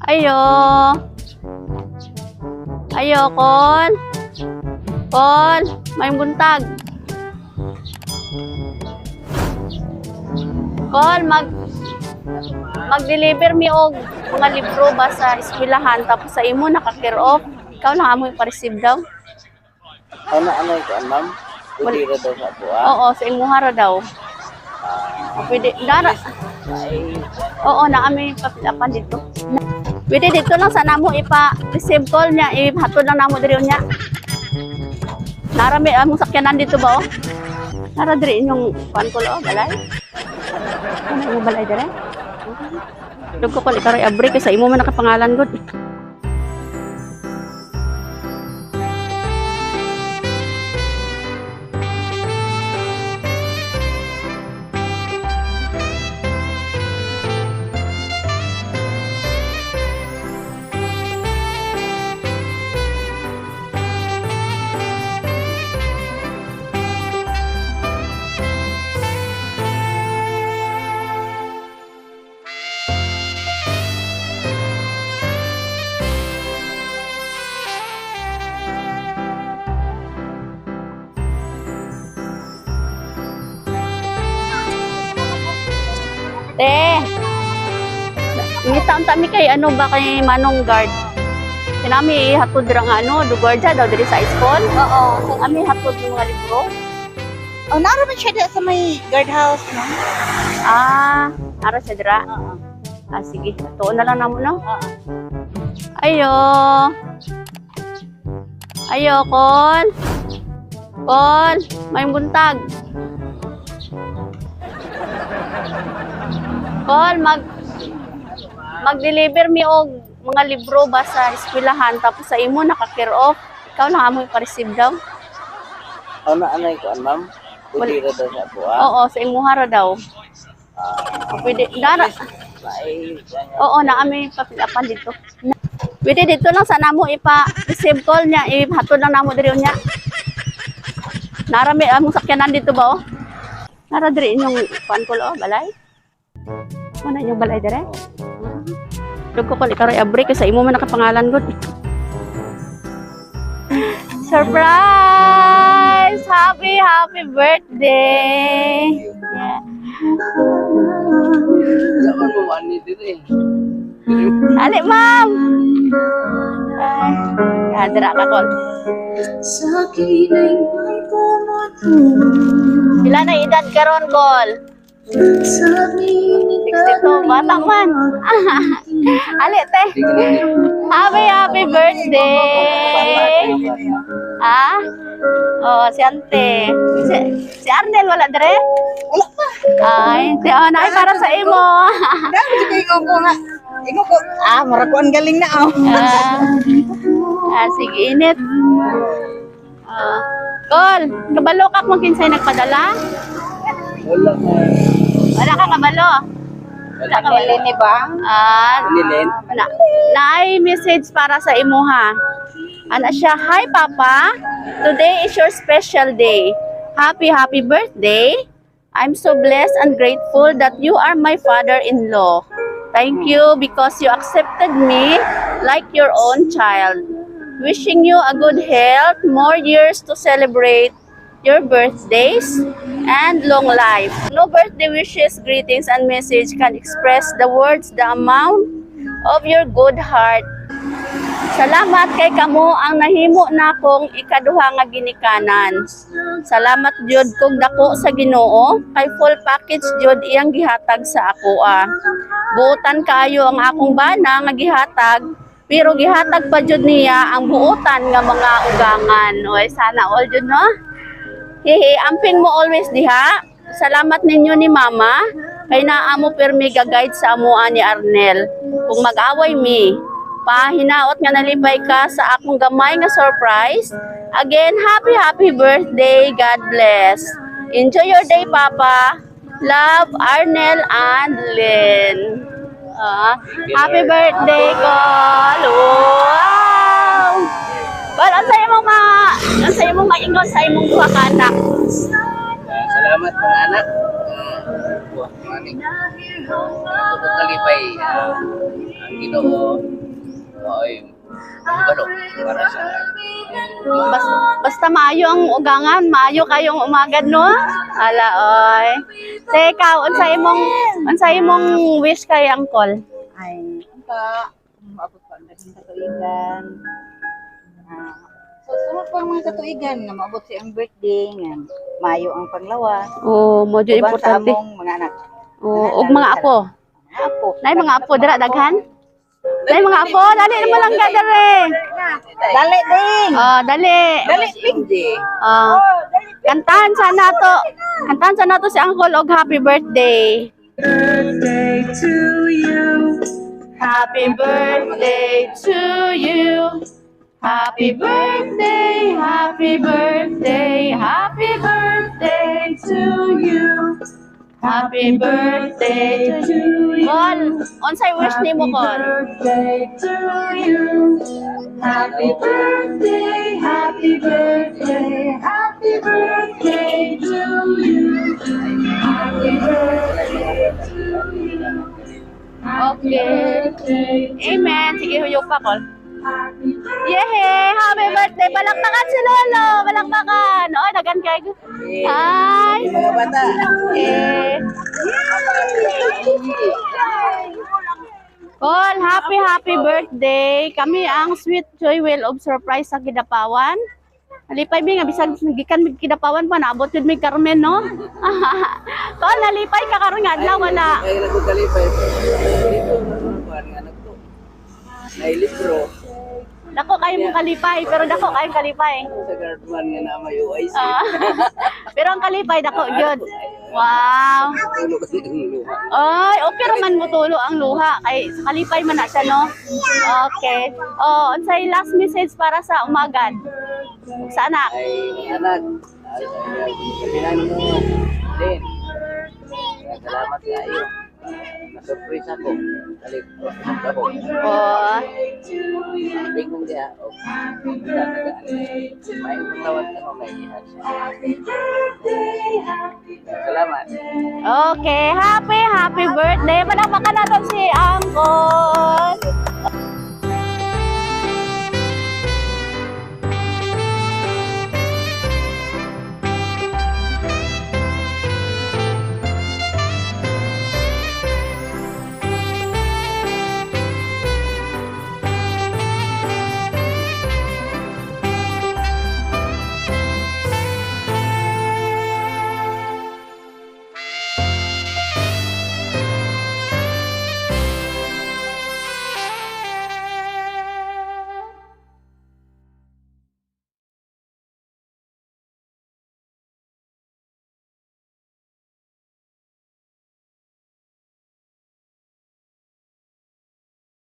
Ayo. Ayo, Kol. Kol, may buntag. Kol, mag-deliver mi og mga libro ba sa eskwelahan, tapos sa imo naka-care off. Ikaw lang amo ipa-receive daw. Ano ano ikaw, ma'am? Pwede ra daw sa buha. Oo, sa imuha ra daw. Pwede dara. Ay, Oo, na kami papilapan dito. Pwede dito lang sa namo ipa-receive, call niya, ihatod lang namo diri niya. Nara may among sakyanan dito ba oh? Nara diri inyong kuan ko oh, balay. Ano imong balay dire? Dugko ko ikaroy abri kay sa imo man nakapangalan gud. Te. Ngita unta mi kay ano ba, kay Manong Guard. Kinami hatod ra nga ano, do guardia daw diri sa school. Oo. Ami hatod ng mga libro. Oh, naroon man siya diya sa may guardhouse, no? Ah, ara siya dira. Oo. Ah, sige. Tuon na lang namo, no? Oo. Ayo. Ayo, Kol. Kol, may buntag. Kol, mag-deliver mi og mga libro ba sa eskwelahan, tapos sa imo naka-care off. Ikaw lang amo ipa-receive daw. Ano ano ikaw, ma'am? Pwede ra daw sa buha. Oo, sa imuha ra daw. Pwede dara. Ay, Oo, na kami papilapan dito. Pwede dito lang sa namo ipa-receive, call niya, ihatod lang namo diri niya. Nara may among sakyanan dito ba oh? Nara diri inyong kuan ko oh, balay. Mana inyong balay dire? Dugko ko ikaroy abri kay sa imo man nakapangalan gud. Surprise! Happy, happy birthday! Yeah. Wala man mo ani diri. Ali, ma'am! Ay, kadra ka, Kol. Pila na edad karon, Kol? 62, bata man. Ali, te. Happy, happy birthday! Ah? Oh, si ante. Si Arnel wala dre? Wala pa. Ay, si oh, naay para sa imo. Dami siya kayo ko nga. Ingo ko, ah, mura ko ang galing na, oh. Ah, ah, sige, init. Ah. Kol, kabalo ka kung kinsay nagpadala? Wala man. Wala ka kabalo. Wala ka kabalo. ni ba? Ah, Nilin. na, naay message para sa imuha. Ana siya, "Hi Papa, today is your special day. Happy, happy birthday. I'm so blessed and grateful that you are my father-in-law. Thank you because you accepted me like your own child. Wishing you a good health, more years to celebrate your birthdays, and long life. No birthday wishes, greetings, and message can express the words, the amount of your good heart. Salamat kay kamo ang nahimo nakong ikaduha nga ginikanan. Salamat jud kog dako sa Ginoo kay full package jud iyang gihatag sa akoa. Buotan kaayo ang akong bana nga gihatag, pero gihatag pa jud niya ang buotan nga mga ugangan." Oy, sana all jud, no? Hihi, amping mo always diha. Salamat ninyo ni Mama kay naa mo permi ga-guide sa amoa ni Arnel. Kung mag-away mi, pahinaot nga nalipay ka sa akong gamay nga surprise. Again, happy, happy birthday. God bless. Enjoy your day, Papa. Love, Arnel and Lynn." Ah, happy birthday, Kol! Wow! Kol, ang sayo mong maingon sa imong duha ka anak? Ah, salamat mga anak. Ah, buwa mga ni. Ako kalipay. Ah, ang Ang Ginoo ay ano para sa Basta maayo ang ugangan, maayo kayong umagad, no? Ala oy. Teka, unsa imong wish kay Uncle? Ay, unta, maabot pa ang daghang katuigan. Ah, so, sunod pa ang mga katuigan nga maabot siyang birthday nga maayo ang panglawas. Oh, mo jud Uban sa importante. among mga anak. Oh, ug mga apo. Mga apo. Nay mga apo dira daghan. Nay mga apo, dali na mo lang ka dere. Dali ding. Oh, dali. Dali ping. Oh. Kantahan sa nato. Kantahan sa nato si Uncle og happy birthday. Birthday to you. Happy birthday to you. Happy birthday, happy birthday, happy birthday to you. Happy birthday to you. Kol, unsay wish nimo, Happy Kol? birthday to you. Happy birthday, happy birthday, happy birthday to you. Happy birthday to you. Happy birthday to Amen. Sige, huyog pa, Kol. Happy Yehey! Happy birthday! Palakpakan si Lolo! Palakpakan! Oh, dagan kay. Hi! Mga bata. Eh. Kol, happy happy birthday. Kami ang Sweet Joy Wheel of Surprise sa Kidapawan. Nalipay mi nga bisag gikan mig Kidapawan pa naabot jud mig Carmen, no? Kol, nalipay ka karon nga adlaw wala. Ay lago kalipay. Dito kuan nga nagto. Nay libro Dako kayo mong kalipay, pero dako kayong kalipay. Sa guardman nga na may UIC. Ah. Pero ang kalipay dako jud. Wow. Tulo kasi ang luha. Ay, okay raman mo tulo ang luha kay sa kalipay man na siya, no? Okay. Oh, unsay last message para sa umagad? Ug sa anak. Ay mga anak, ay kabinan mo din. Kaya salamat sa iyo. Na-surprise ako. Kalik ako. Oh, Bingon diha og may tawad ka may iha siya. Salamat. Okay, happy happy birthday. Palakpakan natin si Uncle.